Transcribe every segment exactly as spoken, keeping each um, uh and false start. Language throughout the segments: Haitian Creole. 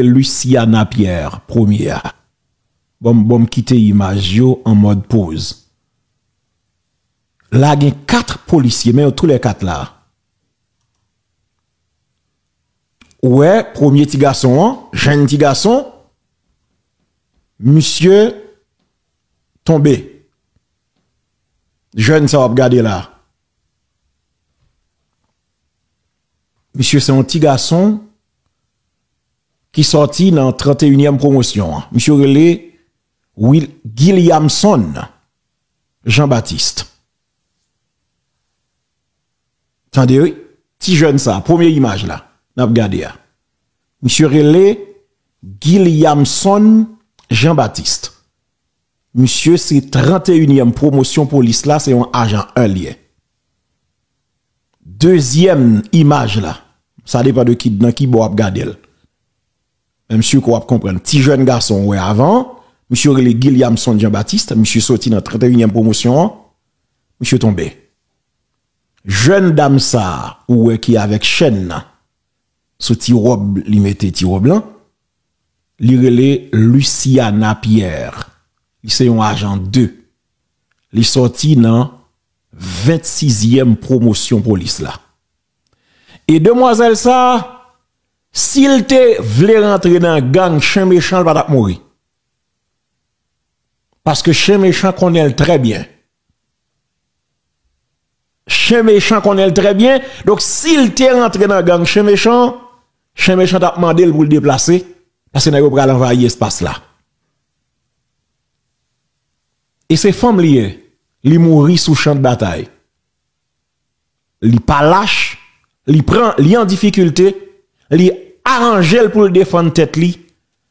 Luciana Pierre, premye a. Bon, bon, m kite imaj yo an mòd poz. La gen kat polisye, men yo tou lè kat la. Ou wè, premye ti gason an, jenn ti gason, misye tonbe. Jenn sa w ap gade la. Misye se yon ti gason ki sòti nan trannteyinyèm pwomosyon an. Misye rele Wil-, Guillaumeson Jean Baptiste. Tande wi, ti jèn sa, premye imaj la, n ap gade a. Misye rele Guillaumeson Jean Baptiste. Misye se trannteyinyèm pwomosyon polis la, se yon ajan en li ye. Dezyèm imaj la, sa depann de ki, nan ki bò w ap gade l. Men m si ke w ap konprann. Ti jèn gason w wè avan an, misye rele Guillaumeson Jean Baptiste, misye soti nan trannteyinyèm pwomosyon an, misye tonbe. Jèn dam sa a, ou wè ki avèk chèn nan, sou ti wòb, li mete ti wòb lan, li rele Luciana Pierre. Li se yon ajan de. Li sòti nan vennsizyèm pwomosyon polis la. E demwazèl sa, si l te vle rantre nan gang chen mechan, l pa t ap mouri. Paske chen mechan konnen l trè byen. Chen mechan konnen l trè byen. Donk, si l te rantre nan gang chen mechan, chen mechan t ap mande l pou l deplase, paske nèg yo pral anvayi espas la. E se fanm li ye, li mouri sou chan de batay. Li pa lach, li pran, li an difikilte, li aranje l pou l defann tèt li,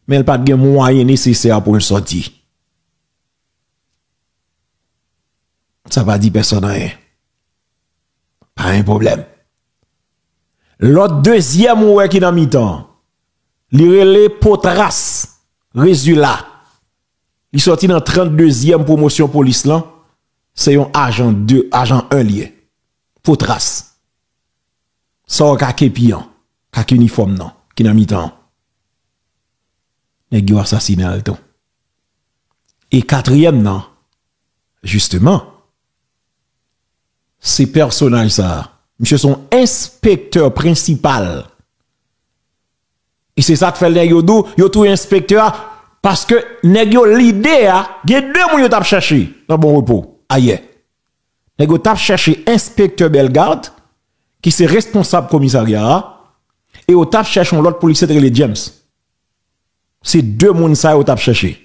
men l pa t gen mwayen nesesè pou l sòti. Sa pa di pèsonn anyen. Pa gen pwoblèm. Lòt dezyèm ou wè ki nan mitan an, li rele Potras Rezila. Li sòti nan tranndezyèm pwomosyon polis lan. Se yon ajan de, ajan en li ye. Potras. Sa w ka kepi an, k ak inifòm nan, ki nan mitan an. Nèg yo asasinen l tou. E katriyèm nan, jisteman, se pèsonaj sa a. Misye se yon enspektè prensipal. E se sa k fè nèg yo di w, yo touye enspektè a, paske nèg yo lide a, gen de moun yo t ap chèche nan Bon Repo, ayè. Nèg yo t ap chèche enspektè Bellegarde, ki se responsab komisarya a, e yo t ap chèche yon lòt polisye te rele James. Se de moun sa yo t ap chèche.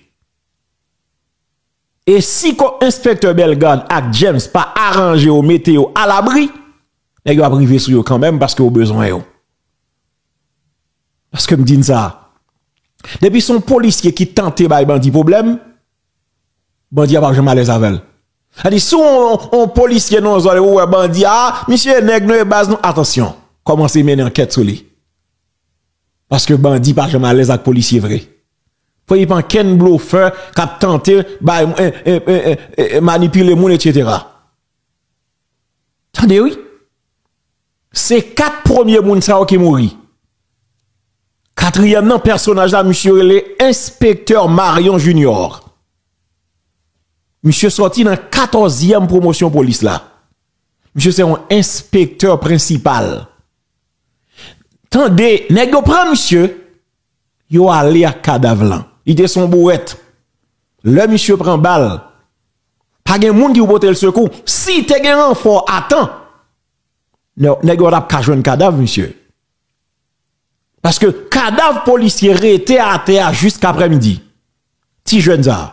E si ko-, enspektè Bellegarde ak James pa aranje yo, mete yo alabri, nèg yo ap rive sou yo kanmenm paske yo bezwen yo. Paske m di n sa, depi se yon polisye ki tante bay bandi pwoblèm, bandi a p ap janm alèz avè l. Sa di, si yon, yon polisye nan yon zòn, ou wè bandi a, "Ah, misye nèg nou e baz nou," atansyon, kòmanse mennen ankèt sou li. Paske bandi pa janm alèz ak polisye vre. Fò li pa ankenn blofè k ap tante bay, e, e, manipile moun, etsetera. Tande wi. Se kat premye moun sa yo ki mouri. Katriyèm nan, pèsonaj la, misye rele Enspektè Marion Junior. Misye sòti nan katòzyèm pwomosyon polis la. Misye se yon enspektè prensipal. Tande, nèg yo pran misye, yo ale ak kadav lan. Li te se yon bourèt. Lè misye pran bal, pa gen moun ki pou pote l sekou. Si te gen ranfò a tan, nè-, nèg yo pa t ap ka jwenn kadav misye. Paske kadav polisye rete atè a jiskaprèmidi. Ti jèn sa a.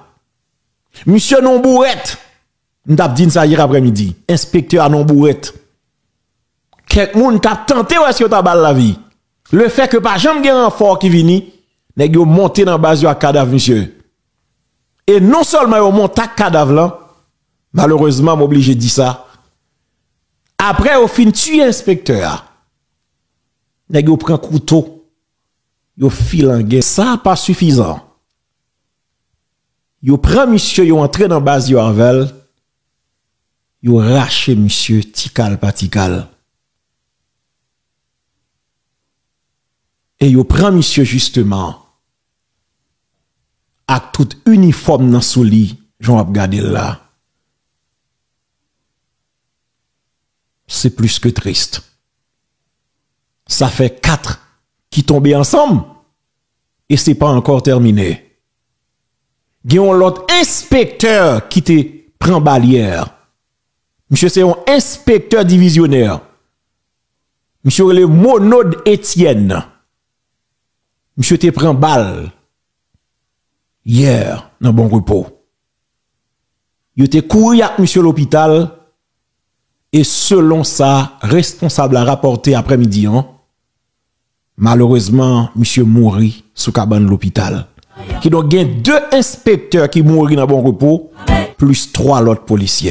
Misye nan yon bourèt. M t ap di n sa yè aprèmidi. Enspektè a nan yon bourèt. Kèk moun t ap tante wè si yo ta ba l lavi. Lefètke pa janm gen ranfò ki vini, nèg yo monte nan baz yo ak kadav misye. E non sèlman yo monte ak kadav lan, malerezman, m oblije di sa, apre yo fin tiye enspektè a, nèg yo pran kouto, yo filange. Sa pa sifizan. Yo pran misye, yo antre nan baz yo avè l, yo rache misye ti kal pa ti kal. E yo pran misye jisteman, ak tout inifòm nan sou li, jan w ap gade l la. Se plis ke tris. Sa fè kat ki tonbe ansanm e se pa ankò tèmine. Gen yon lòt enspektè ki te pran bal yè. Misye se yon enspektè divizyonè. Misye rele Monod Etienne. Misye te pran bal yè nan Bon Repo. Yo te kouri ak misye lopital e selon sa responsab la rapòte aprèmidi an, malerezman, misye mouri sou kabann lopital. Kidonk, gen de enspektè ki mouri nan Bon Repo, plis twa lòt polisyè.